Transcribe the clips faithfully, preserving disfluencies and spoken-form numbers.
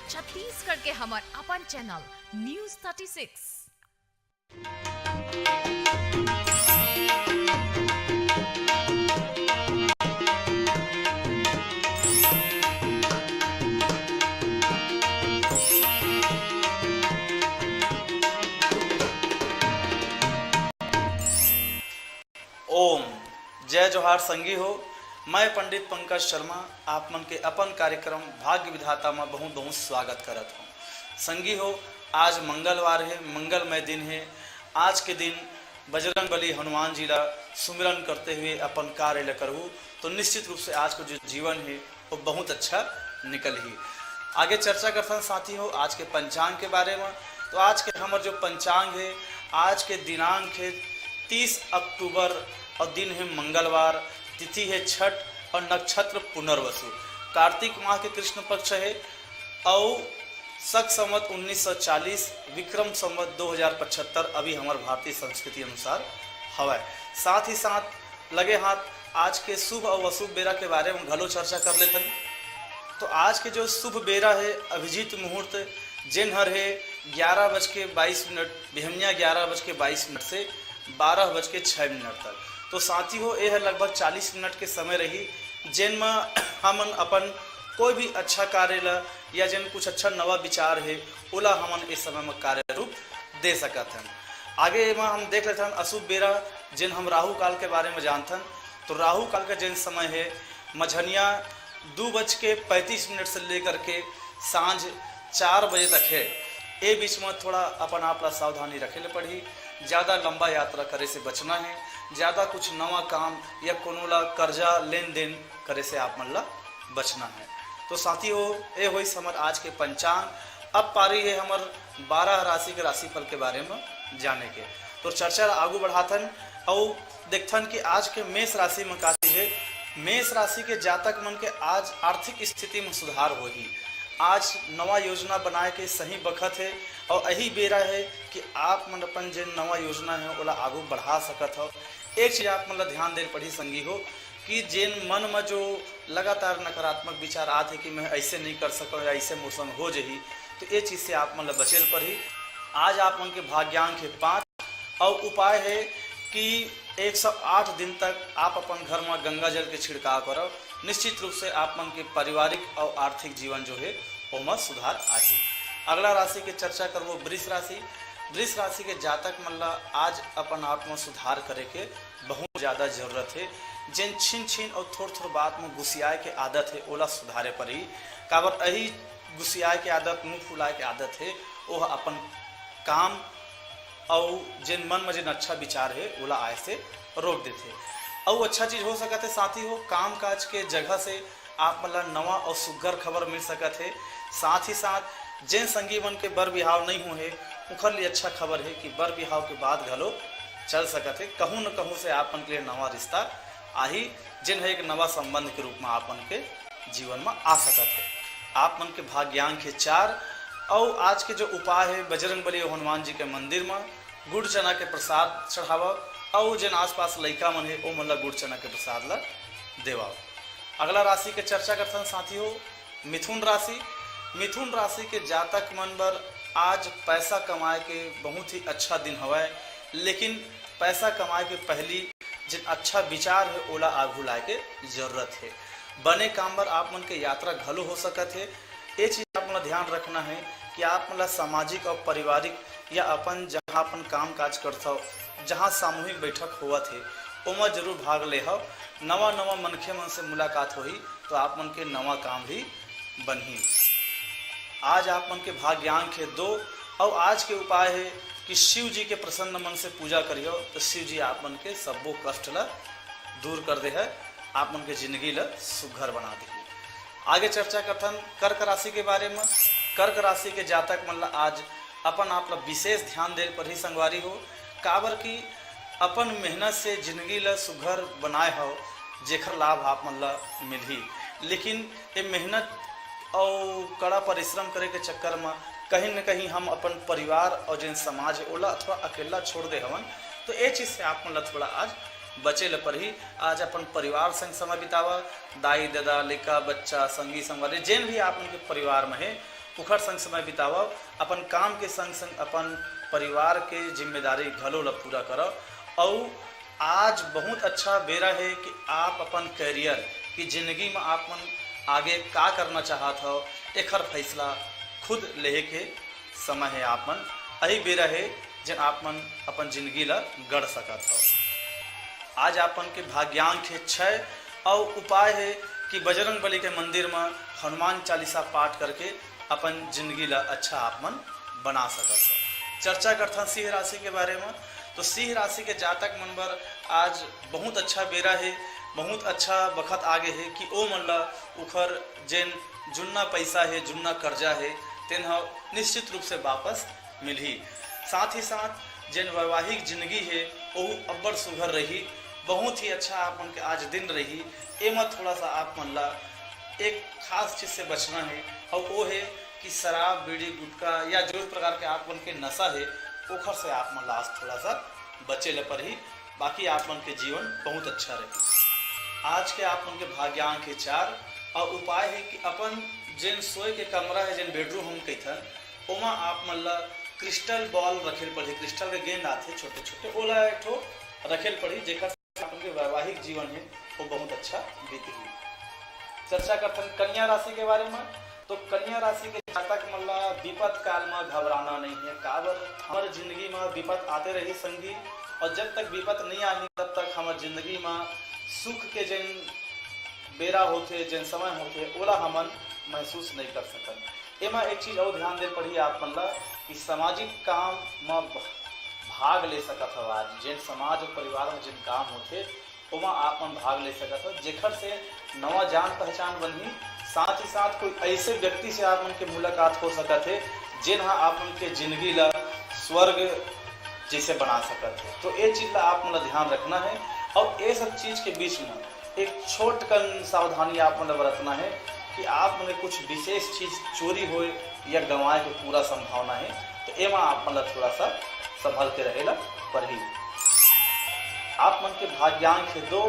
छत्तीसगढ़ के हमर अपन चैनल न्यूज़ थर्टी सिक्स। ओम। जय जोहार संगी हो, मैं पंडित पंकज शर्मा आप मन के अपन कार्यक्रम भाग्य विधाता म बहुत बहुत स्वागत करत हूँ। संगी हो, आज मंगलवार हे, मंगलमय दिन हे। आज के दिन बजरंग बली हनुमान जी ला सुमिरन करते हुए अपन कार्य ला करहू, तो निश्चित रूप से आज के जो जीवन हे, वो बहुत अच्छा निकलही। आगे चर्चा करथन साथी हो आज के पंचांग के बारे में। तो आज के हमर जो पंचांग हे, आज के दिनांक हे तीस अक्टूबर और दिन हे मंगलवार, तिथि हे छठ और नक्षत्र पुनर्वसु। कार्तिक माह के कृष्ण पक्ष हे और सक संवत उन्नीस सौ चालीस, विक्रम संवत दो हज़ार पचहत्तर अभी हमर भारतीय संस्कृति अनुसार हवय। साथ ही साथ लगे हाथ आज के शुभ और अशुभ बेरा के बारे में घलो चर्चा कर लेथन। तो आज के जो शुभ बेरा हे, अभिजीत मुहूर्त, जेन हर हे ग्यारह बज के बाईस मिनट, बिहनिया ग्यारह बज के बाईस मिनट से बारह बज के छः मिनट तक। तो साथी हो, ये हर लगभग चालीस मिनट के समय रही, जेन म हमन अपन कोई भी अच्छा कार्य ला या जेन कुछ अच्छा नवा विचार हे, ओला हमन इस समय म कार्य रूप दे सकत हन। आगे एमा हम देख लेथन अशुभ बेरा, जेन हम राहु काल के बारे में जानथन। तो राहु काल का जेन समय हे, मझनिया दू बज के पैंतीस मिनट से लेकर के सांझ चार बजे तक हे। ए बीच में थोड़ा अपन आप ला सावधानी रखे ले पड़ही। ज़्यादा लंबा यात्रा करे से बचना हे। ज़्यादा कुछ नवा काम या कोनो ला कर्जा लेन देन करे से आप मन ला बचना हे। तो साथी हो, ए होइस हमर आज के पंचांग। अब पारी हे हमर बारह राशि के राशिफल के बारे में जाने के। तो चर्चा ला आगू बढ़ाथन अउ देखथन कि आज के मेष राशि में का चीज हे। मेष राशि के जातक मन के आज आर्थिक स्थिति में सुधार होही। आज नवा योजना बनाए के सही बखत हे और यही बेरा हे कि आप मन अपन जेन नवा योजना हे, ओला आगू बढ़ा सकत हव। एक चीज आप मन ला ध्यान दे पड़ही संगी हो कि जेन मन में जो लगातार नकारात्मक विचार आत हे कि मैं ऐसे नहीं कर सकूँ या ऐसे मोर संग हो जही, तो ये चीज से आप मन ला बचे ल पड़ही। आज आप मन के भाग्यांक हे पाँच और उपाय हे कि एक सौ आठ दिन तक आप अपन घर में गंगा जल के छिड़काव करव। निश्चित रूप से आप मन के पारिवारिक और आर्थिक जीवन जो हे, ओमा सुधार आही। अगला राशि के चर्चा करबो वृष राशि। वृष राशि के जातक मन ला आज अपन आप में सुधार करे के बहुत ज्यादा जरूरत हे। जेन छिन छिन और थोर थोर बात में गुसियाए के आदत हे, ओला सुधारे पड़ही। काबर अही गुसियाए के आदत, मुंह फुलाए के आदत हे, ओह अपन काम अउ जेन मन में जेन अच्छा विचार हे, ओला आए से रोक देथे। अउ अच्छा चीज हो सकत हे साथी हो, काम काज के जगह से आप मन ला नवा अउ सुग्घर खबर मिल सकत हे। साथ ही साथ जेन संगी मन के बर बिहाव नइ होए हे, उखर लिए अच्छा खबर हे कि बर बिहाव के बाद घलो चल सकत हे। कहूँ न कहूँ से आप मन के लिए नवा रिश्ता आही, जेन ह एक नवा संबंध के रूप में आप मन के जीवन में आ सकत हे। आप मन के भाग्यांक हे चार, अउ आज के जो उपाय हे, बजरंग बली अउ हनुमान जी के मंदिर में गुड़ चना के प्रसाद चढ़ावव, अउ जेन आसपास लइका मन हे, ओ मन ला गुड़ चना के प्रसाद ला देवव। अगला राशि के चर्चा करथन साथी हो, मिथुन राशि। मिथुन राशि के जातक मन बर आज पैसा कमाए के बहुत ही अच्छा दिन हवय, लेकिन पैसा कमाए के पहली जेन अच्छा विचार हे, ओला आगू लाए के जरूरत हे। बने काम बर आप मन के यात्रा घलो हो सकत हे। ए चीज आप मन ला ध्यान रखना हे कि आप मन ला सामाजिक और पारिवारिक या अपन जहाँ अपन काम काज करथव, जहाँ सामूहिक बैठक होवत हे, ओमा जरूर भाग लेहव। नवा नवा मनखे मन से मुलाकात होही, तो आप मन के नवा काम भी बनही। आज आप मन के भाग्यांक हे दो, अउ आज के उपाय हे कि शिव जी के प्रसन्न मन से पूजा करियो, तो शिव जी आप मन के सब्बो कष्ट ला दूर कर दे है, आप मन के जिंदगी ला सुघर बना देही। आगे चर्चा करथन कर्क राशि के बारे में। कर्क राशि के जातक मन ला आज अपन आप ला विशेष ध्यान दे पड़ही संगवारी हो, काबर कि अपन मेहनत से जिंदगी ला सुघर बनाए हव, जेखर लाभ आप मन ला मिलही। लेकिन ये मेहनत अउ कड़ा परिश्रम करे के चक्कर म कहीं न कहीं हम अपन परिवार अउ जेन समाज हे ओला अथवा अकेला छोड़ दे हवन, तो ये चीज से आप मन ला थोड़ा आज बचे ल परही। आज अपन परिवार संग समय बितावा, दाई ददा, लइका बच्चा, संगी संगवारी, जेन भी आप मन के परिवार में हे, ओखर संग समय बितावव, अपन काम के संग-संग अपन परिवार के जिम्मेदारी घलो ल पूरा करव। अउ आज बहुत अच्छा बेरा हे कि आप अपन career, कि जिंदगी म आप मन आगे का करना चाहत हव, एखर फैसला खुद लेहे के समय हे। आप मन अही बेरा हे, जेन आप मन अपन जिंदगी ल गढ़ सकत हव। आज आप मन के भाग्यांक हे छय, अउ उपाय हे कि बजरंग बली के मंदिर म हनुमान चालीसा पाठ करके अपन जिंदगी ला अच्छा आप मन बना सकत हो। चर्चा करथन सिंह राशि के बारे म, तो सिंह राशि के जातक मन बर आज बहुत अच्छा बेरा हे, बहुत अच्छा बखत आगे हे कि ओ मन ला उखर जेन जुन्ना पैसा हे, जुन्ना कर्जा हे, तेन ह निश्चित रूप से वापस मिलही। साथ ही साथ जेन वैवाहिक जिंदगी हे, ओहू अब्बड़ सुघर रही, बहुत ही अच्छा आप मन के आज दिन रही। एमा थोड़ा सा आप मन ला एक खास चीज से बचना हे, अउ ओ हे कि शराब, बीड़ी, गुटखा या जो प्रकार के आप मन के नशा हे, ओखर से आप मन ला आज थोड़ा सा बचे ल परही। बाकी आप मन के जीवन बहुत अच्छा रही। आज के आप मन के भाग्यांक हे चार, अउ उपाय हे कि अपन जेन सोए के कमरा हे, जेन bedroom हम कहिथन, ओमा आप मन ला crystal ball रखे ल पड़ही। Crystal के गेंद आथे छोटे छोटे, ओला एक ठो रखे ल पड़ही, जेकर से आप मन के वैवाहिक जीवन हे वो बहुत अच्छा बीतही। चर्चा करथन कन्या राशि के बारे में। तो कन्या राशि के जातक मन ला विपत काल में घबराना नहीं है। काबर हमर जिंदगी में विपत आते रही संगी, और जब तक विपत नहीं आही तब तक हमर जिंदगी में सुख के जेन बेरा होथे, जेन समय होथे, ओला हमन महसूस नहीं कर सकन। एमा एक चीज अउ ध्यान दे पड़ही आप मन ला कि सामाजिक काम म भ-, भाग ले सकत हव। आज जेन समाज अउ परिवार म जेन काम होथे, ओमा आप मन भाग ले सकत हव, जेखर से नवा जान पहचान बनही। साथ ही साथ कोई ऐसे व्यक्ति से आप मन के मुलाकात हो सकत हे, जेन ह आप मन के जिंदगी ला स्वर्ग जैसे बना सकत हे। तो ए चीज ला आप मन ला ध्यान रखना है। और ए सब चीज के बीच में एक छोट कन सावधानी आप मन ला बरतना है कि आप मन के कुछ विशेष चीज चोरी होए या गंवाए के पूरा संभावना है। तो एमा आप मन ला थोड़ा सा संभल के रहे ला पड़ही। आप मन के भाग्यांक है दो,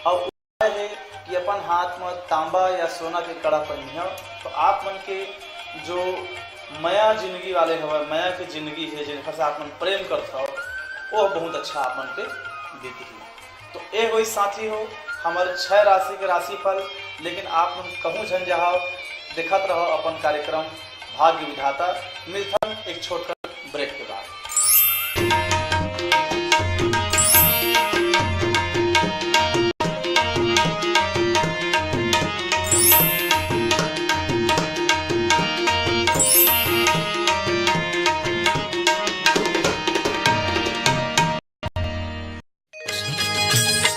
और उपाय है कि अपन हाथ में तांबा या सोना के कड़ा पहनिया। तो आप मन के जो मया जिंदगी वाले हवय, मया के जिंदगी है, जिनकर से आप मन प्रेम करत हव, वो बहुत अच्छा आप मन के बीतही। तो ए होई साथी हो हमर छह राशि के राशिफल। लेकिन आप मन कहूँ झन जाहव, देखत रहो अपन कार्यक्रम भाग्य विधाता। मिलथन एक छोटकन ब्रेक के बाद।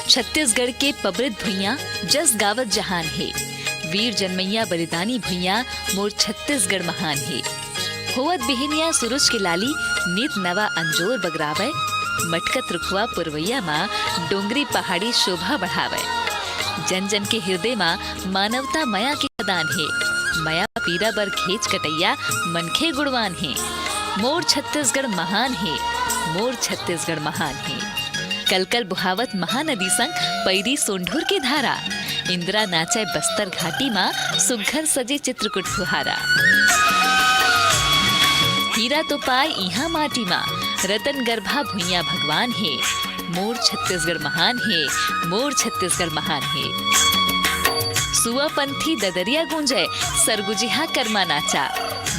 छत्तीसगढ़ के पबरित भुइयां जस गावत जहान हे। वीर जनमैया बलिदानी भुइयां मोर छत्तीसगढ़ महान हे। होवत बिहनिया सुरुज के लाली नित नवा अंजोर बगरावय। मटकत रुखवा पुरवैया मा डोंगरी पहाड़ी शोभा बढ़ावय। जन जन के हिरदे मा मानवता मया के खदान हे। मया पीरा बर घेंच कटैया मनखे गुणवान हे। मोर छत्तीसगढ़ महान हे, मोर छत्तीसगढ़ महान हे। कलकल बुहावत महानदी संग पैरी सोंढूर के धारा। इंदिरा नाचय बस्तर घाटी मा सुग्घर सजे चित्रकूट फुहारा। हीरा तो पाय इहाँ माटी मा, रतन गर्भा भुइयां भगवान हे। मोर छत्तीसगढ़ महान हे, मोर छत्तीसगढ़ महान हे। सुआ पंथी ददरिया गूंजय, सरगुजिहा करमा नाचा।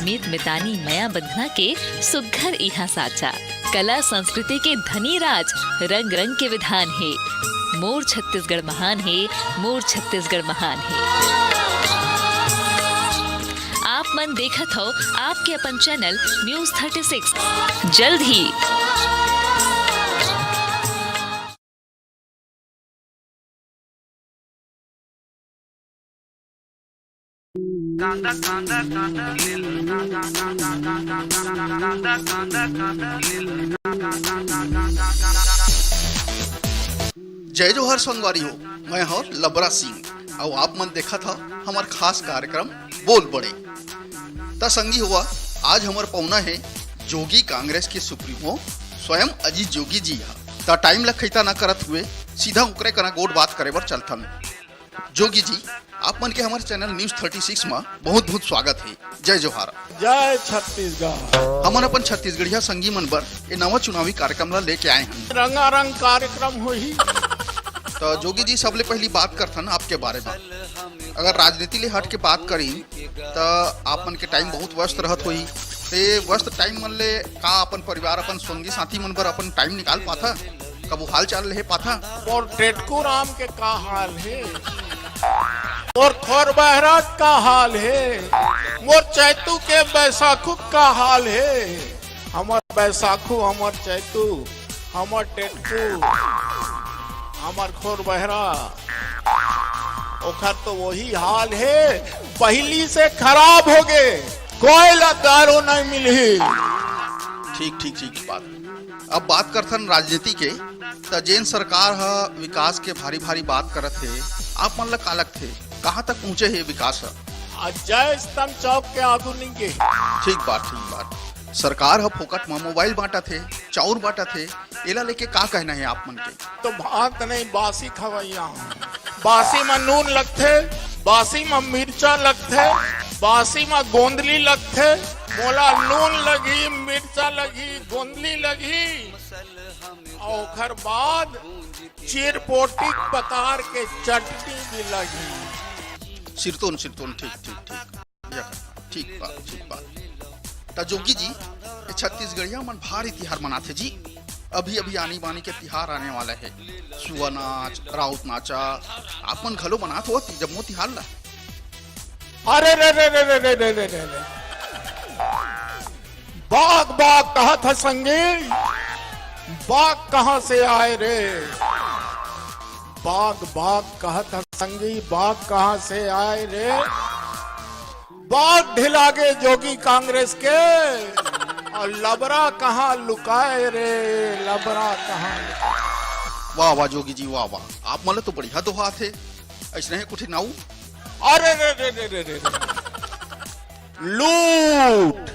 मीत मितानी मया बंधना के सुग्घर इहाँ साचा। कला संस्कृति के धनी राज, रंग रंग के विधान हे। मोर छत्तीसगढ़ महान हे, मोर छत्तीसगढ़ महान हे। आप मन देखत हव आपके अपन चैनल न्यूज़ थर्टी सिक्स। जल्द ही जय जोहार संगवारी हो, मैं हव लबरा सिंह, अउ आप मन देखत हव हमर खास कार्यक्रम बोल बड़े। त संगी हुआ, आज हमर पहुना हे जोगी कांग्रेस के सुप्रीमो स्वयं अजीत जोगी जी ह। त टाइम ल खैता न करत हुए सीधा उकरे करा गोठ बात करे बर चलथन। जोगी जी, आप मन के हमर चैनल न्यूज़ थर्टी सिक्स म बहुत-बहुत स्वागत हे। जय जोहार। जय छत्तीसगढ़। हमन अपन छत्तीसगढ़िया संगी मन बर ए नवा चुनावी कार्यक्रम ला लेके आए हन। रंगारंग कार्यक्रम होही। त जोगी जी, सबले पहली बात करथन आपके बारे म। अगर राजनीति ले हट के बात करी, त आप मन के टाइम बहुत व्यस्त रहत होही। ते व्यस्त टाइम मन ले का अपन परिवार, अपन संगी साथी मन बर अपन टाइम निकाल पाथा? कभू हाल चाल ले पाथा? मोर टेटकू राम के का हाल हे? मोर खोर बहरा का हाल हे? मोर चैतू के बैसाखू का हाल हे? हमर बैसाखू, हमर चैतू, हमर टेटकू, हमर खोर बहरा, ओखर तो वही हाल हे, पहिली से खराब हो गे, कोई ला दारू नहीं मिलही। ठीक, ठीक, ठीक बात। अब बात करथन राजनीति के, त जेन सरकार ह विकास के भारी-भारी बात करत हे, आप मन ला का लगथे, कहाँ तक पहुँचे हे विकास ह? आज जय स्तंभ चौक के आगू निंगे। ठीक बात, ठीक बात। सरकार ह फोकट म मोबाइल बांटत हे, चाउर बांटत हे, एला लेके का कहना हे आप मन के? तो भात नहीं, बासी खवैया हूँ। बासी म नून लगथे, बासी म मिर्चा लगथे, बासी म गोंदली लगथे। मोला नून लगही, मिर्चा लगही, गोंदली लगही, अउ ओखर बाद चिरपोटी पतार के चटनी भी लगही। सिरतोन, सिरतोन, ठीक, ठीक, ठीक। या, ठीक बात, ठीक बात। त जोगी जी, ये छत्तीसगढ़िया मन भारी तिहार मनाथे जी। अभी-अभी आनी बानी के तिहार आने वाला हे। सुआ नाच, राउत नाचा, आप मन घलो मनात हो जम्मो तिहार ला? अरे रे रे रे रे रे रे रे रे। बाघ बाघ कहत ह संगी, बाघ कहाँ से आए रे? बाघ बाघ कहत ह संगी, बाघ कहाँ से आए रे? बाघ ढिला गे जोगी कांग्रेस के, अउ लबरा कहाँ लुकाए रे, लबरा कहाँ लुकाए? वाह, वाह, जोगी जी, वाह, वाह। आप मन ल तो बढ़िया दोहा आथे। अइसने हे कुछ नाऊ? अरे रे रे रे रे रे रे। लूट,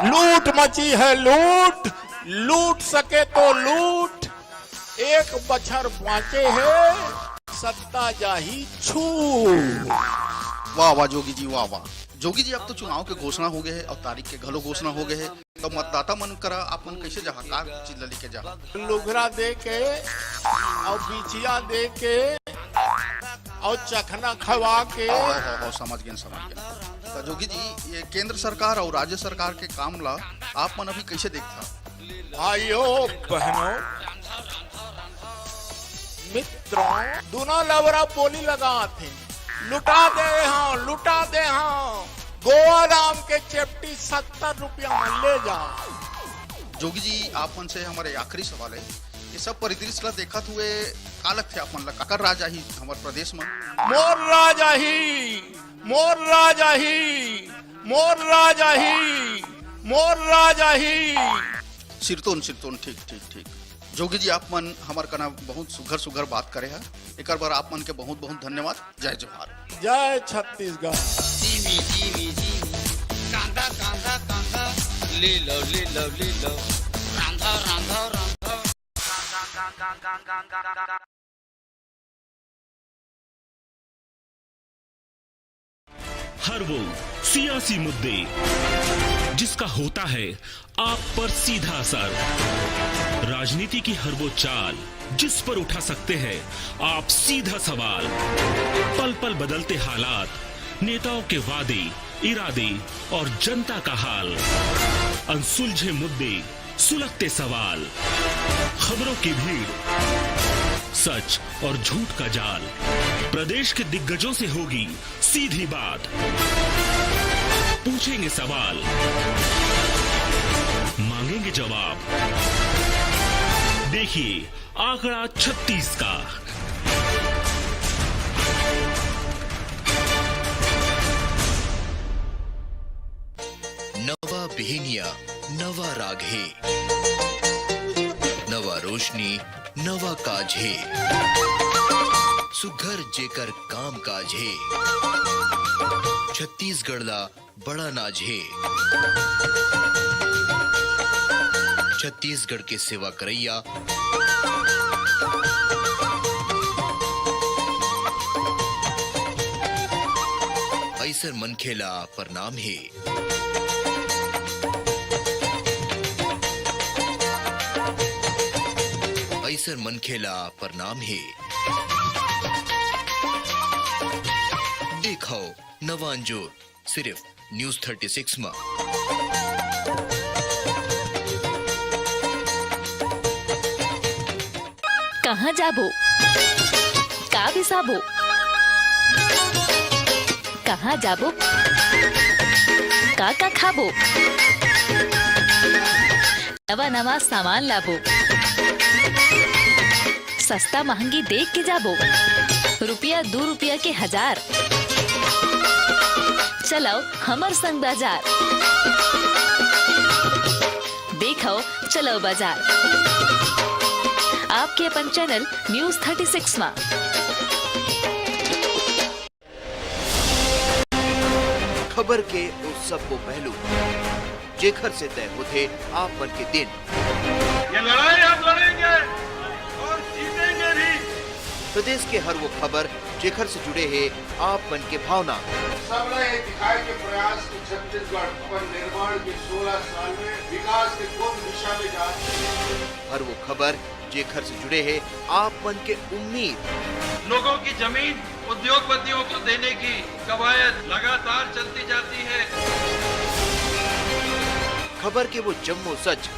लूट मची है लूट, लूट सके तो लूट, एक बछर बाँचे हे, सत्ता जाही छूट। वाह, वाह, जोगी जी, वाह, वाह। जोगी जी, अब तो चुनाव के घोषणा हो गे हे अउ तारीख के घलो घोषणा हो गे हे, तो मतदाता मन करा आप मन कैसे जाहा, का चीज ला लेके जाहा? लुगरा दे के अउ बिछिया दे के अउ चखना खवा के। हो, हो, हो, समझ गेन, समझ गेन। तो जोगी जी, ये केंद्र सरकार अउ राज्य सरकार के काम ला आप मन अभी कैसे देखथा? भाइयों, बहनों, मित्रों, दूनों लबरा बोली लगात हे, लुटा दे हँव, लुटा दे हँव, गोवा राम के चेपटी सत्तर रुपया म ले जा। जोगी जी, आप मन से हमर आखिरी सवाल हे, ये सब परिदृश्य ला देखत हुए का लगथे आप मन ला, काकर राज आही हमर प्रदेश म? मोर राज आही, मोर राज आही, मोर राज आही, मोर राज आही। सिरतोन, सिरतोन, ठीक, ठीक, ठीक। जोगी जी, आप मन हमर कना बहुत सुघर, सुघर बात करे हा, एकर बर आप मन के बहुत, बहुत धन्यवाद। जय जोहार। जय छत्तीसगढ़। जीमी, जीमी, जीमी, कांदा, कांदा, कांदा, ले लो, ले लो, ले लो, रांधा, रांधा, रांधा। हर वो सियासी मुद्दे जिसका होता है आप पर सीधा असर, राजनीति की हर वो चाल जिस पर उठा सकते हैं आप सीधा सवाल, पल पल बदलते हालात, नेताओं के वादे, इरादे और जनता का हाल, अनसुलझे मुद्दे, सुलगते सवाल, खबरों की भीड़, सच और झूठ का जाल। प्रदेश के दिग्गजों से होगी सीधी बात, पूछेंगे सवाल, मांगेंगे जवाब। देखिए आंकड़ा छत्तीस का। नवा बिहिनिया, नवा राग हे, नवा रोशनी, नवा काज हे। सुघर जेकर काम काज हे, छत्तीसगढ़ ला बड़ा नाज हे। छत्तीसगढ़ के सेवा करइया, अइसन मनखे ला प्रणाम हे। अइसन मनखे ला प्रणाम हे। देखव नवा अंजोर सिर्फ News thirty six म। कहाँ जाबो, का बिसाबो, कहाँ जाबो, का का खाबो, नवा नवा सामान लाबो, सस्ता महंगी देख के जाबो, रुपया दू रुपया के हजार। चलव हमर संग बाजार, देखव चलव बाजार। आपके अपन चैनल News thirty six मा। खबर के ओ सब्बो पहलू, जेखर से तय होथे आप मन के दिन। ये लड़ाई हम लड़ेंगे और जीतेंगे भी। प्रदेश के हर वो खबर, जेखर से जुड़े हे आप मन के भावना। सबला ये दिखाए के प्रयास कि छत्तीसगढ़ अपन निर्माण के सोलह साल में विकास के कौन दिशा में जा रहे हैं। हर वो खबर, जेखर से जुड़े हे आप मन के उम्मीद। लोगों की जमीन उद्योगपतियों को देने की कवायद लगातार चलती जाती है। खबर के वो जम्मो सच,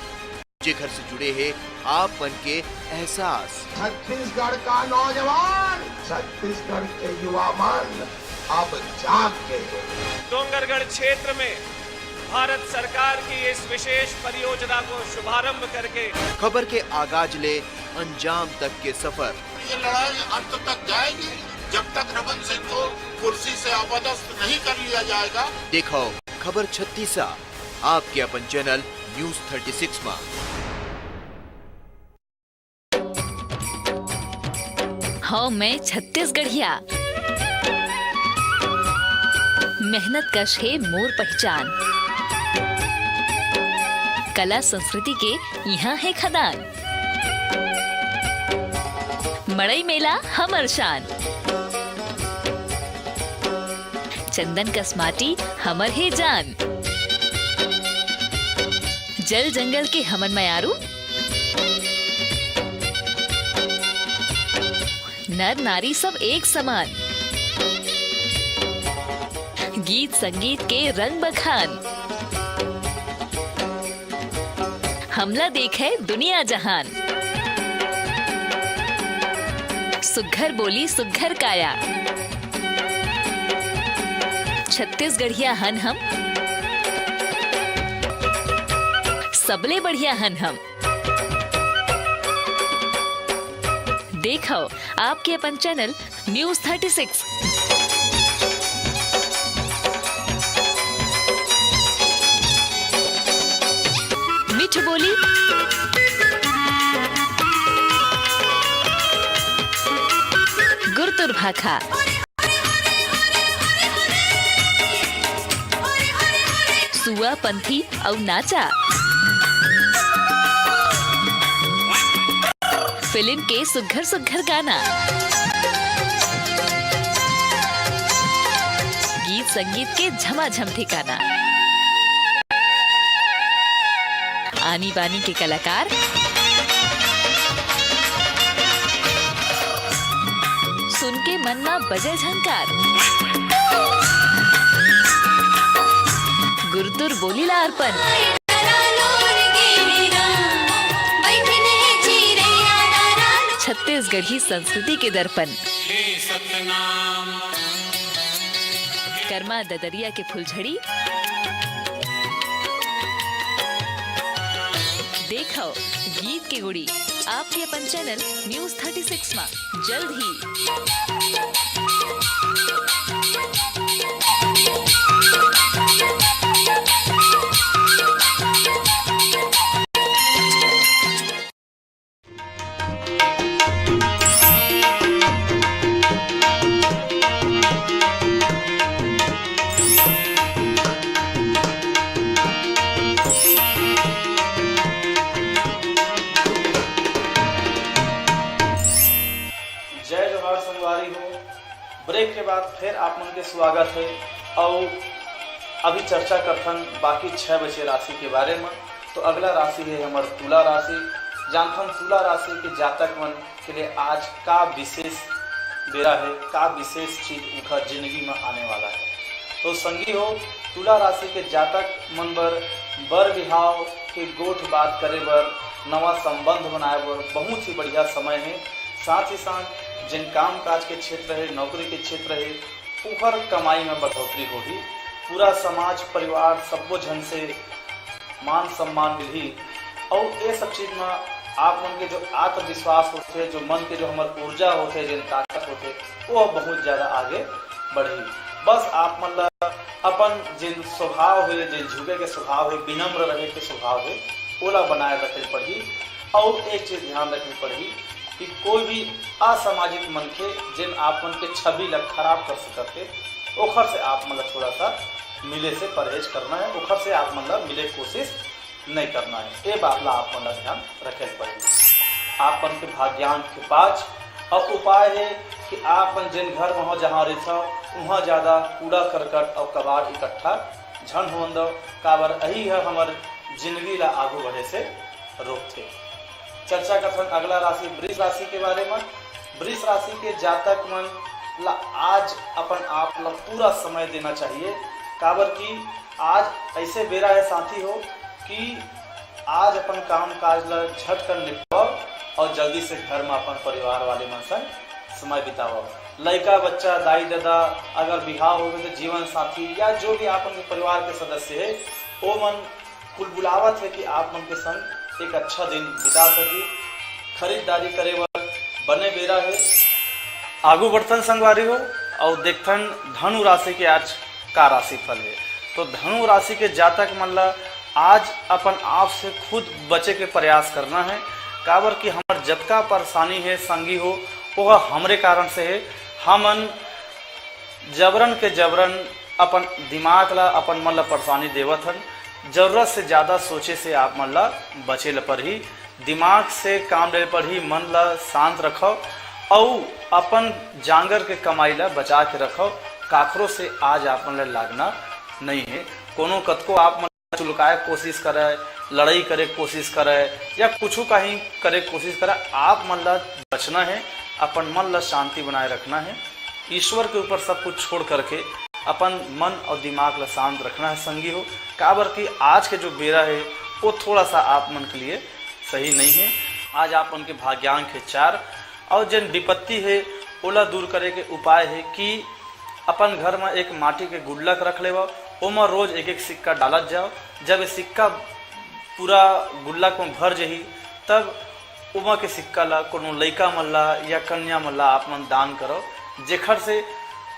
जेखर से जुड़े हे आप मन के एहसास। छत्तीसगढ़ का नौजवान, छत्तीसगढ़ के युवा मन अब जाग गए हैं। डोंगरगढ़ क्षेत्र में भारत सरकार की इस विशेष परियोजना को शुभारंभ करके खबर के आगाज ले अंजाम तक के सफर। ये लड़ाई अंत तक जाएगी, जब तक रमन सिंह को कुर्सी से अपदस्थ नहीं कर लिया जाएगा। देखव खबर छत्तीसा, आपके अपन चैनल News thirty six मा। हव मैं छत्तीसगढ़िया, मेहनत कश हे मोर पहचान। कला संस्कृति के इहाँ हे खदान। मड़ई मेला हमर शान, चंदन कस माटी हमर हे जान। जल जंगल के हमन मयारू, नर नारी सब एक समान। गीत संगीत के रंग बखान, हमला देखे दुनिया जहान। सुघर बोली सुघर काया, छत्तीसगढ़िया हन हम, सबले बढ़िया हन हम। देखव आपके अपन चैनल News thirty six। मीठ बोली, गुरतुर भाखा, सुआ पंथी अउ नाचा, फिल्म के सुघर सुघर गाना, गीत संगीत के झमाझम ठिकाना, आनी बानी के कलाकार, सुन के मन मा बजे झंकार। गुरतुर बोली ला अर्पण। छत्तीसगढ़ी संस्कृति के दर्पण। करमा ददरिया के फुलझड़ी। देखव गीत के गुड़ी आपके अपन चैनल News thirty six मा जल्द ही। जय जोहार संगवारी हो, ब्रेक के बाद फिर आप मन के स्वागत है अउ अभी चर्चा करथन बाकी छह बचे राशि के बारे में। तो अगला राशि है हमर तुला राशि। जानथन तुला राशि के जातक मन के लिए आज का विशेष बेरा है, का विशेष चीज उनका जिंदगी में आने वाला है। तो संगी हो, तुला राशि के जातक मन बर बर बिहाव के गोठ बात करे बर, नवा संबंध बनाए बर बहुत ही बढ़िया समय है। साथ ही साथ जिन काम काज के क्षेत्र है, नौकरी के क्षेत्र है, उखर कमाई में बढ़ोतरी होही। पूरा समाज, परिवार, सब्बो झन से मान सम्मान मिलही। अउ ये सब चीज में आप मन के जो आत्मविश्वास होथे, जो मन के जो हमर ऊर्जा होथे, जिन ताकत होथे, वो बहुत ज्यादा आगे बढ़ही। बस आप मन ला अपन जिन स्वभाव है, जिन झुके के स्वभाव है, विनम्र रहे के स्वभाव है, ओला बनाए रखे पड़ही। अउ एक चीज ध्यान रखे पड़ही कि कोई भी असामाजिक मनखे जिन आप मन के छवि ला खराब कर सकत हे, ओखर से आप मन ला थोड़ा सा मिले से परहेज करना है, ओखर से आप मन ला मिले के कोशिश नहीं करना है। ये बात ला आप मन ला ध्यान रखे पड़ही। आप मन के भाग्यांक के पाँच अउ उपाय है कि आप मन जिन घर में हो, जहाँ रहिथव, उहाँ ज्यादा कूड़ा करकट अउ कबाड़ इकट्ठा झन होन दव, काबर यही है हमर जिंदगी ला आगू बढ़े से रोकथे। चर्चा करथन अगला राशि वृष राशि के बारे में। वृष राशि के जातक मन ला आज अपन आप ला पूरा समय देना चाहिए, काबर कि आज ऐसे बेरा है साथी हो कि आज अपन काम काज ला झट कर निपटाओ और जल्दी से घर में अपन परिवार वाले मन संग समय बिताओ। लइका बच्चा, दाई ददा, अगर बिहाव हो गए तो जीवन साथी या जो भी आप मन के परिवार के सदस्य है, वो मन कुलबुलावत है कि आप मन के संग एक अच्छा दिन बिता सकी। खरीदारी करे बर बने बेरा है। आगू बढ़थन संगवारी हो, अउ देखथन धनु राशि के आज का राशिफल है। तो धनु राशि के जातक मन ला आज अपन आप से खुद बचे के प्रयास करना है, काबर कि हमर जतका परेशानी है संगी हो, वह हमरे कारण से है। हमन जबरन के जबरन अपन दिमाग ला, अपन मन ला परेशानी देवत हन। जरूरत से ज्यादा सोचे से आप मन ला बचे ला पड़ही। दिमाग से काम ले पड़ही, मन ला शांत रखव अउ अपन जांगर के कमाई ला बचा के रखव। काखरो से आज आप मन ला लागना नहीं है। कोनो कतको आप मन चुलकाए के कोशिश करे, लड़ाई करे के कोशिश करे या कुछु काही करे के कोशिश करे, आप मन ला बचना है, अपन मन ला शांति बनाए रखना है। ईश्वर के ऊपर सब कुछ छोड़ करके अपन मन और दिमाग ला शांत रखना है संगी हो, काबर कि आज के जो बेरा है वो थोड़ा सा आप मन के लिए सही नहीं है। आज आप मन के भाग्यांक है चार, और जन विपत्ति है ओला दूर करे के उपाय है कि अपन घर में एक माटी के गुल्लक रख लेवा, ओमा रोज एक एक सिक्का डालत जाओ। जब ये सिक्का पूरा गुल्लक में भर जही, तब ओमा के सिक्का ला कोनो लइका मन ला या कन्या मन ला आप मन दान करो, जेखर से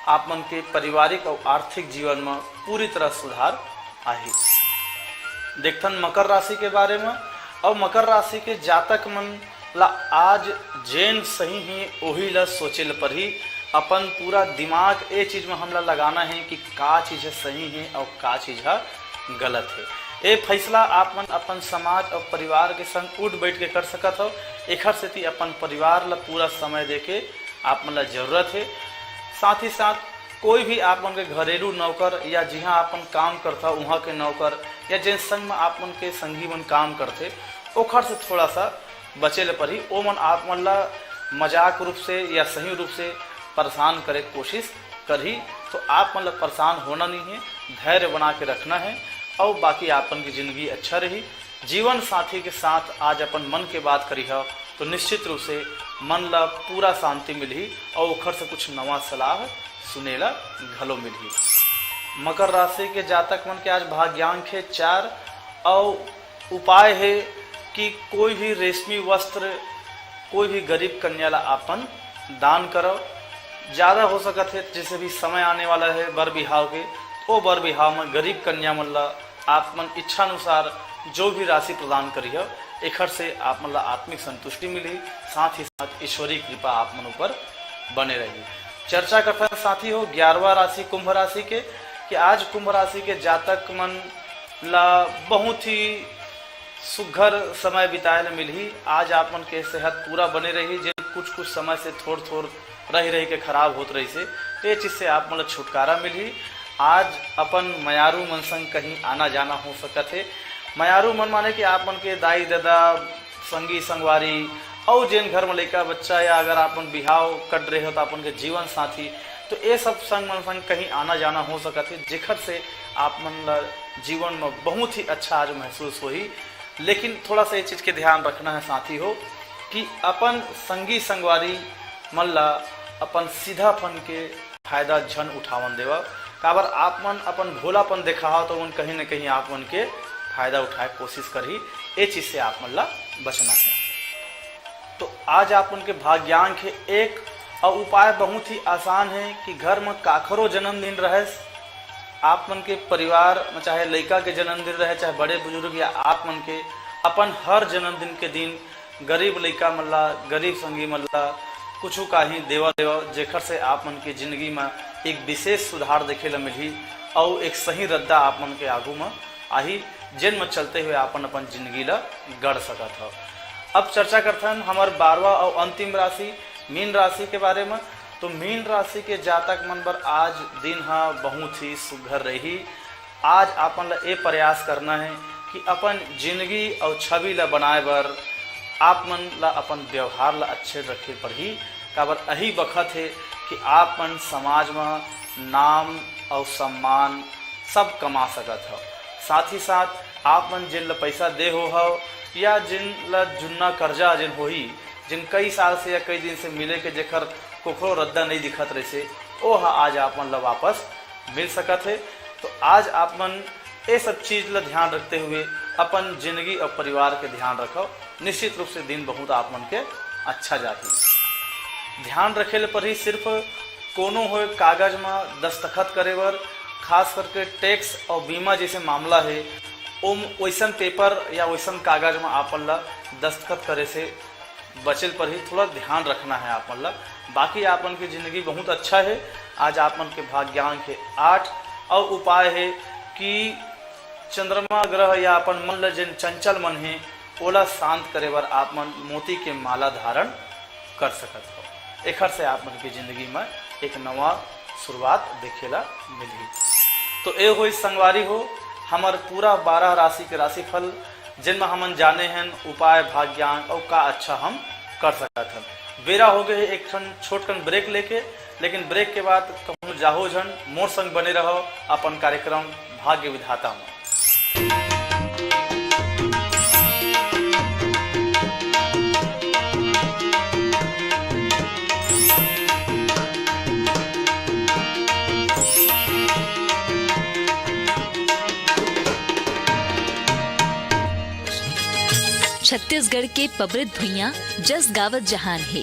आप मन के पारिवारिक और आर्थिक जीवन में पूरी तरह सुधार आही। देखथन मकर राशि के बारे में। और मकर राशि के जातक मन ला आज जेन सही है ओही ला सोचे ल परही। अपन पूरा दिमाग ए चीज में हमला लगाना है कि का चीज है सही है और का चीज है गलत है। ए फैसला आप मन अपन समाज और परिवार के संग उठ बैठ के कर सकत हो। एखर सेती अपन परिवार ला पूरा समय देके आप मन ला जरूरत है। साथ ही साथ कोई भी आप मन के घरेलू नौकर या जिहाँ अपन काम करता उहाँ के नौकर या जेन संग में आप मन के संगी मन काम करथे, ओखर से थोड़ा सा बचे ले परही। ओमन आप मन ला मजाक रूप से या सही रूप से परेशान करे के कोशिश करही, तो आप मन ला परेशान होना नहीं है, धैर्य बना के रखना है और बाकी आप मन की जिंदगी अच्छा रही। जीवन साथी के साथ आज अपन मन के बात करिहा, तो निश्चित रूप से मन ला पूरा शांति मिलही और ओखर से कुछ नवा सलाह सुने ला घलो मिलही। मकर राशि के जातक मन के आज भाग्यांक है चार और उपाय है कि कोई भी रेशमी वस्त्र कोई भी गरीब कन्या ला अपन दान करव। ज्यादा हो सकत है, जैसे भी समय आने वाला है बर बिहाव के, तो बर बिहाव में गरीब कन्या मन ला आप मन इच्छानुसार जो भी राशि प्रदान करिह, एखर से आप मन ला आत्मिक संतुष्टि मिलही, साथ ही साथ ईश्वरीय कृपा आप मन ऊपर बने रही। चर्चा करथन साथी हो ग्यारहवाँ राशि कुंभ राशि के, कि आज कुंभ राशि के जातक मन ला बहुत ही सुघर समय बिताए ल मिलही। आज आप मन के सेहत पूरा बने रही, जे कुछ कुछ समय से थोड़ थोड़ रही रही के खराब होत रहिस हे, तो ये चीज से आप मन ल छुटकारा मिलही। आज अपन मयारू मन संग कहीं आना जाना हो सकत हे। मयारू मन माने कि आप मन के दाई ददा, संगी संगवारी, अउ जेन घर में लइका बच्चा या अगर आप मन बिहाव कर रहे हो तो आप मन के जीवन साथी, तो ये सब संग मन संग कहीं आना जाना हो सकत हे, जेखर से आप मन ला जीवन में बहुत ही अच्छा आज महसूस होही। लेकिन थोड़ा सा ये चीज के ध्यान रखना है साथी हो कि अपन संगी संगवारी मन ला अपन सीधापन के फायदा झन उठावन देवव, काबर आप मन अपन भोलापन देखाहव तो उन कहीं न कहीं आप मन के फायदा उठाए के कोशिश करही। ए चीज से आप मन ला बचना है। तो आज आप मन के भाग्यांक है एक, और उपाय बहुत ही आसान है कि घर में काखरो जन्मदिन रहे, आप मन के परिवार में चाहे लइका के जन्मदिन रहे, चाहे बड़े बुजुर्ग या आप मन के, अपन हर जन्मदिन के दिन गरीब लइका मन ला, गरीब संगी मन ला कुछु काही देवा देवा, जेखर से आप मन के जिंदगी में एक विशेष सुधार देखे ला मिलही, अउ एक सही रद्दा आप मन के आगू में आही, जेन में चलते हुए आपन अपन जिंदगी ला गढ़ सकत हव। अब चर्चा करथन हमर बारहवाँ अउ अंतिम राशि, मीन राशि के बारे में। तो मीन राशि के जातक मन बर आज दिन ह बहुत ही सुघर रही। आज आपन ला ए प्रयास करना है कि अपन जिंदगी अउ छवि ला बनाए बर आप मन ला अपन व्यवहार ला अच्छे रखे पड़ही, काबर अही बखत है कि आप मन समाज में नाम अउ सम्मान सब कमा सकत हव। साथ ही साथ आप मन जिन ला पैसा दे हो हव या जिन ला जुन्ना कर्जा जिन होही, जिन कई साल से या कई दिन से मिले के जेखर कोखरो रद्दा नहीं दिखत रहिसे, ओ ह आज आप मन ला वापस मिल सकत है। तो आज आप मन ये सब चीज ला ध्यान रखते हुए अपन जिंदगी और परिवार के ध्यान रखो। निश्चित रूप से दिन बहुत आप मन के अच्छा जाही। ध्यान रखे ले पड़ही सिर्फ कोनो होए कागज में दस्तखत करे बर, खास करके टैक्स और बीमा जैसे मामला है, ओम वैसन पेपर या वैसन कागज में आपन ला दस्तखत करे से बचल पर ही थोड़ा ध्यान रखना है आप मन ला। बाकी आप मन की जिंदगी बहुत अच्छा है। आज आप मन के भाग्यांक है आठ और उपाय है कि चंद्रमा ग्रह या अपन मन ला जिन चंचल मन है ओला शांत करे बर आप मन मोती के माला धारण कर सकत हो। एखर से आप मन के जिंदगी में एक नवा शुरुआत देखे ला मिलही। तो ए होई संगवारी हो हमर पूरा बारह राशि के राशिफल, जिन में हमन जाने हन उपाय भाग्यांक और का अच्छा हम कर सकत हन। बेरा हो गए है एक ठन छोट कन ब्रेक लेके, लेकिन ब्रेक के बाद कहूँ जाहो झन, मोर संग बने रहो अपन कार्यक्रम भाग्य विधाता में। छत्तीसगढ़ के पबरित भुइयां जस गावत जहान हे।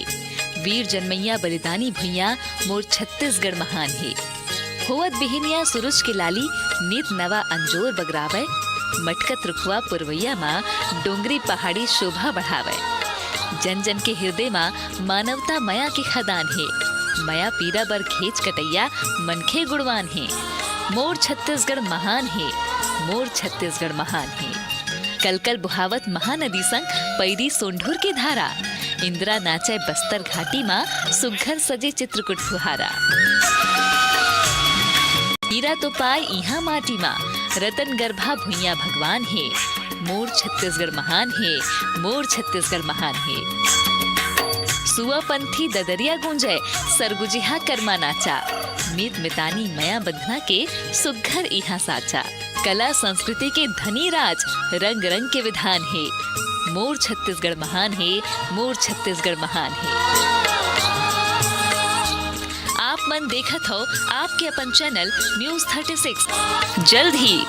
वीर जनमैया बलिदानी भुइयां मोर छत्तीसगढ़ महान हे। होवत बिहिनिया सुरुज के लाली नित नवा अंजोर बगरावय। मटकत रुखवा पुरवैया मा डोंगरी पहाड़ी शोभा बढ़ावय। जन जन के हिरदे मा मानवता मया के खदान हे। मया पीरा बर घेंच कटइया मनखे गुणवान हे। मोर छत्तीसगढ़ महान हे, मोर छत्तीसगढ़ महान हे। कलकल बुहावत महानदी संग पैरी सोंढुर के धारा। इंदिरा नाचय बस्तर घाटी मा सुघ्घर सजे चित्रकूट फुहारा। हीरा तो पाय इहाँ माटी मा, रतन गर्भा भुइयां भगवान हे। मोर छत्तीसगढ़ महान हे, मोर छत्तीसगढ़ महान हे। सुआ पंथी ददरिया गूंजय, सरगुजिहा करमा नाचा। मीत मितानी मया बंधना के सुघ्घर इहाँ साचा। कला संस्कृति के धनी राज, रंग रंग के विधान हे। मोर छत्तीसगढ़ महान हे, मोर छत्तीसगढ़ महान हे। आप मन देखत हो आपके अपन चैनल न्यूज़ थर्टी सिक्स। जल्द ही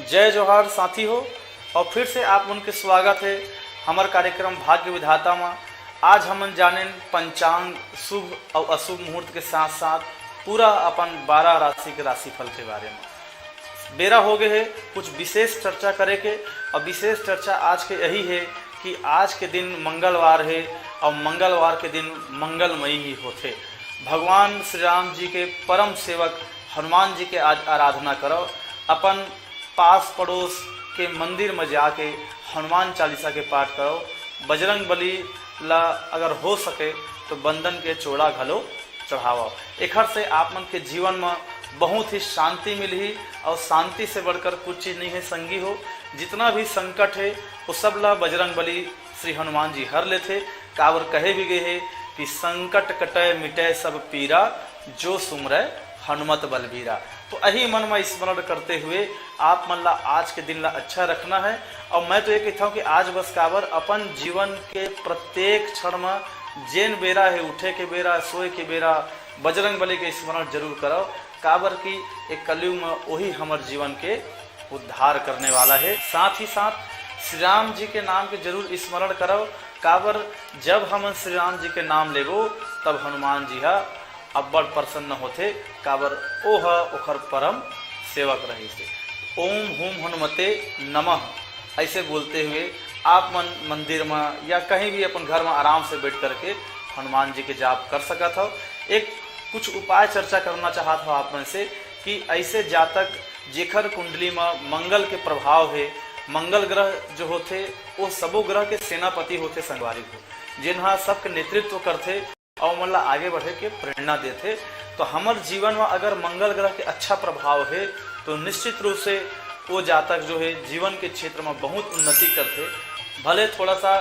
जय जोहार साथी हो, और फिर से आप मन के स्वागत है हमर कार्यक्रम भाग्य विधाता मा। आज हमन जानेन पंचांग, शुभ और अशुभ मुहूर्त के साथ साथ पूरा अपन बारह राशि के राशिफल के बारे में। बेरा हो गए है कुछ विशेष चर्चा करे के, और विशेष चर्चा आज के यही है कि आज के दिन मंगलवार हे और मंगलवार के दिन मंगलमयी ही होथे। भगवान श्री राम जी के परम सेवक हनुमान जी के आज आराधना करो। अपन पास पड़ोस के मंदिर में जाके हनुमान चालीसा के पाठ करो। बजरंग बली ला अगर हो सके तो बंदन के चोड़ा घलो चढ़ावव। एखर से आप मन के जीवन में बहुत ही शांति मिलही और शांति से बढ़कर कुछ चीज नहीं है संगी हो। जितना भी संकट है वो सब ला बजरंग बली श्री हनुमान जी हर लेथे। काबर कहे भी गए है कि संकट कटय मिटय सब पीरा, जो सुमरय हनुमत बलबीरा। तो यही मन में स्मरण करते हुए आप मन ला आज के दिन ला अच्छा रखना है। और मैं तो ये कहता हूँ कि आज बस काबर अपन जीवन के प्रत्येक क्षण में जेन बेरा है, उठे के बेरा, सोए के बेरा, बजरंग बली के स्मरण जरूर करो। काबर कि एक कलयुग में वही हमर जीवन के उद्धार करने वाला है। साथ ही साथ श्री राम जी के नाम के जरूर स्मरण करो। काबर जब हम श्री राम जी के नाम लेबो तब हनुमान जी हा अब्बड़ प्रसन्न होथे। काबर ओ ह ओखर परम सेवक रहिस हे। ओम हूम हनुमते नमः ऐसे बोलते हुए आप मन मंदिर में या कहीं भी अपन घर में आराम से बैठ करके हनुमान जी के जाप कर सकत हो। एक कुछ उपाय चर्चा करना चाहत हो आप मन से कि ऐसे जातक जेखर कुंडली में मंगल के प्रभाव है, मंगल ग्रह जो होथे वो सबो ग्रह के सेनापति होथे संगवारी हो, जेन हा सबके नेतृत्व करथे और मन ला आगे बढ़े के प्रेरणा देथे। तो हमर जीवन में अगर मंगल ग्रह के अच्छा प्रभाव है तो निश्चित रूप से वो जातक जो है जीवन के क्षेत्र में बहुत उन्नति करथे। भले थोड़ा सा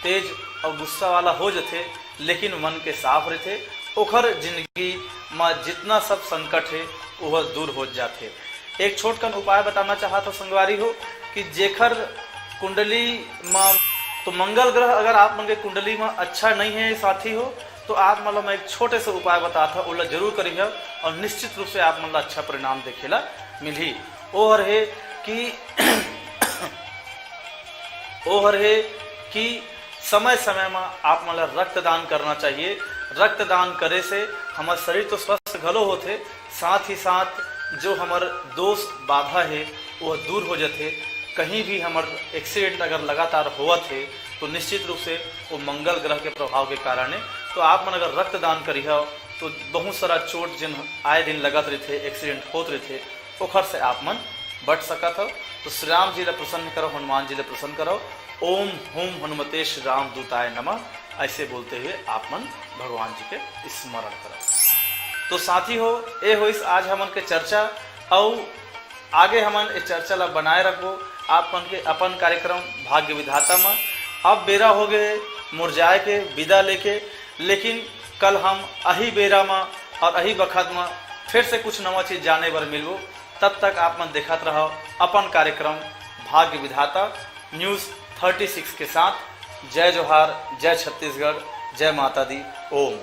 तेज और गुस्सा वाला हो जथे, लेकिन मन के साफ रहिथे। ओखर जिंदगी में जितना सब संकट है वह दूर हो जाथे। एक छोटकन उपाय बताना चाहत हो संगवारी हो कि जेखर कुंडली में तो मंगल ग्रह अगर आप मन के कुंडली में अच्छा नहीं है साथी हो, तो आप मन ला मैं एक छोटे से उपाय बतात हूँ, ओला जरूर करिहा और निश्चित रूप से आप मन ला अच्छा परिणाम देखे ला मिलही। ओहर हे कि ओहर हे कि समय समय में आप मन ला रक्तदान करना चाहिए। रक्तदान करे से हमर शरीर तो स्वस्थ घलो होथे, साथ ही साथ जो हमर दोष बाधा हे वो दूर हो जथे। कहीं भी हमर एक्सीडेंट अगर लगातार होवत हे तो निश्चित रूप से वो मंगल ग्रह के प्रभाव के कारण हे। तो आप मन अगर रक्तदान करिहा तो बहुत सारा चोट जिन आए दिन लगत रहिथे, एक्सीडेंट होत रहिथे, ओखर से आप मन बच सकत हो। तो श्री राम जी ला प्रसन्न करो, हनुमान जी ला प्रसन्न करो। ओम हूम हनुमते श्री राम दूताय नमः ऐसे बोलते हुए आप मन भगवान जी के स्मरण करो। तो साथी हो, ए होइस आज हमन के चर्चा। अउ आगे हमन ए चर्चा ला बनाए रखबो आप मन के अपन कार्यक्रम भाग्य विधाता में। अब बेरा हो गए मोर जाए के, विदा लेके, लेकिन कल हम अही बेरा में और अही बखत में फिर से कुछ नवा चीज जाने बर मिलबो। तब तक आप मन देखत रहो अपन कार्यक्रम भाग्य विधाता न्यूज थर्टी सिक्स के साथ। जय जोहार, जय छत्तीसगढ़, जय माता दी, ओम।